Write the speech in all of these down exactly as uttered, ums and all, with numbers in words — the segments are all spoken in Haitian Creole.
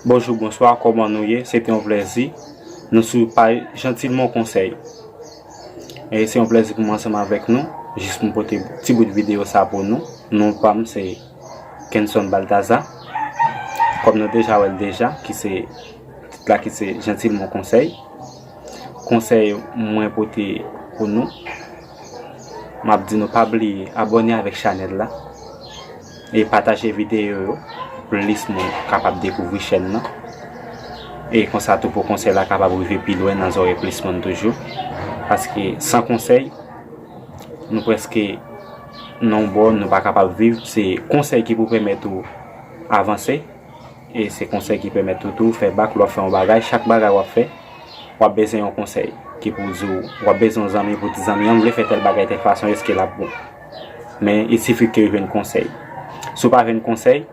Bonjou, bonswa, kòman nou ye? Se te yon plèzi. Nou sou paj Gentilman Conseil. E se yon plèzi pou mwen ansanm avèk nou, jis pou m pote ti bout videyo sa pou nou. Non pa m se Kenson Baltazar. Kòm nou deja wè l deja, ki se tit la ki se Gentilman Conseil. Konsèy mwen pote pou nou, m ap di nou pa bliye abòne avèk chanèl la e pataje videyo yo pou plis moun kapab dekouvri chèn nan. E konsa tou pou konsèy la kapab rive pi lwen nan zòrèy plis moun toujou. Paske san konsèy, nou prèske nan yon bò, nou pa kapab viv. Se konsèy ki pou pèmèt ou avanse. E se konsèy ki pèmèt ou tou fè bak lè w ap fè yon bagay. Chak bagay w ap fè, w ap bezwen yon konsèy ki pou di w, w ap bezwen yon zanmi pou di zanmi an m vle fè tèl bagay tèl fason, èske l ap bon? Men il sifi ke w jwenn konsèy. Si w pa jwenn konsèy,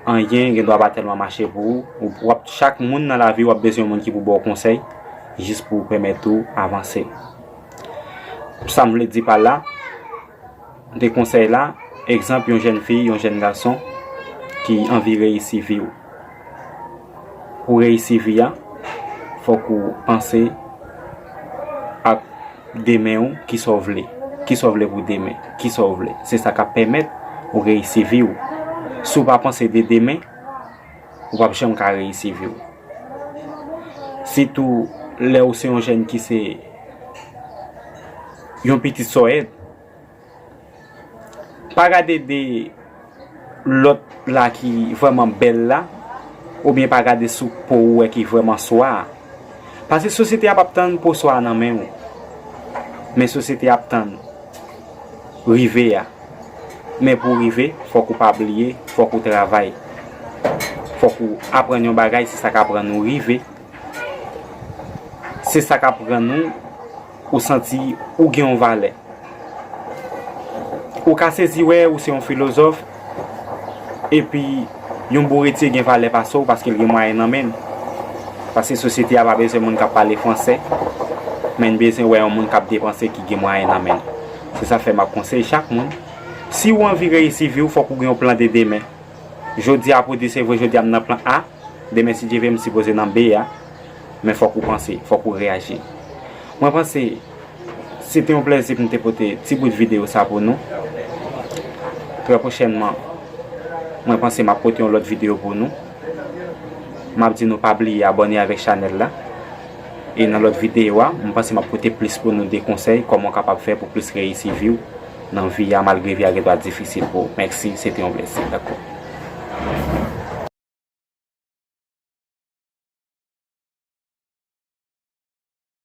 anyen gen dwa pa tèlman mache pou ou. W ap, chak moun nan lavi w ap bezwen yon moun ki pou ba w konsèy jis pou pèmèt ou avanse. Sa m vle di pa la, de konsèy la, egzanp, yon jèn fi, yon jèn gason ki anvi reyisi vi w. Pou reyisi vi a, fòk ou panse ak demen w, kisa w vle, kisa w vle pou demen, kisa w vle. Se sa k ap pèmèt ou reyisi vi w. Si w pa panse de demen, ou p ap janm ka reyisi vi w. Sitou lè ou se yon jèn ki se yon pitit sòyèt, pa gade de lòt la ki vrèman bèl la, oubyen pa gade sou po ou wè ki vrèman swa a. Paske sosyete a p ap tann po swa a nan men w. Men sosyete a ap tann rive a. Men pou w rive, fòk ou pa bliye, fòk ou travay. Fòk ou aprann yon bagay, se sa k ap rann ou rive. Se sa k ap rann ou, ou santi ou gen yon valè. Ou ka sezi wè ou se yon filozòf, epi yon bouretye gen valè pase w paske l gen mwayen nan men l. Paske sosyete a pa bezwen moun k ap pale fransè, men l bezwen wè yon moun k ap depanse ki gen mwayen nan men l. Se sa fè m ap konseye chak moun, si w anvi reyisi vi w, fòk ou gen yon plan de demen. Jodi a pou di se vre, jodi a m nan plan A, demen si Dye vle m sipoze nan B a, men fòk ou panse, fòk ou reyaji. Mwen panse se te yon plèzi pou m te pote ti bout videyo sa pou nou. Trè pwochènman, mwen panse m ap pote yon lòt videyo pou nou. M ap di nou pa bliye abòne avèk chanèl la. E nan lòt videyo a, m panse m ap pote plis pou nou de konsèy kòman w kapab fè pou plis reyisi vi w nan vi a, malgre vi a gen dwa difisil pou ou. Mèsi, se te yon plèzi. Dakò.